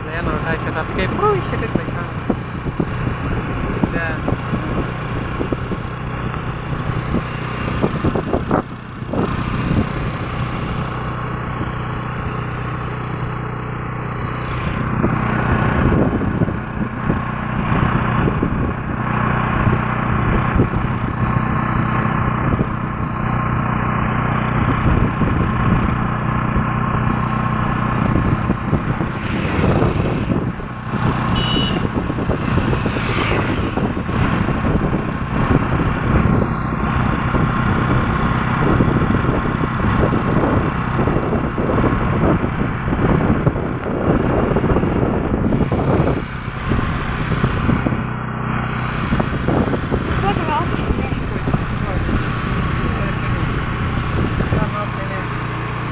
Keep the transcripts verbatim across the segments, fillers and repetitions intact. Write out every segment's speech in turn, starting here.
Leno hai kwcham khe pui se khe tongkha. Da.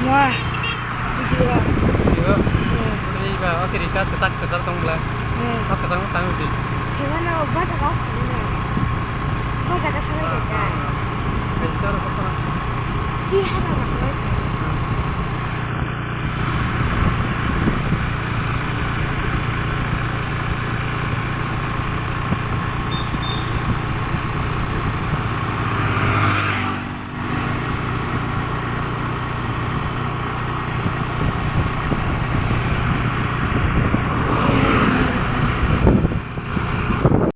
Wah. Video. Video. Hmm. Video ba, oke, rika, kesak, kesak tong bla. Hmm. Oke, tong, tong, di. Sengano, basa kau kau na. Basa ka sana Ah, kita. Ah, ah. Kesak, kesak. Ih, hasa nak.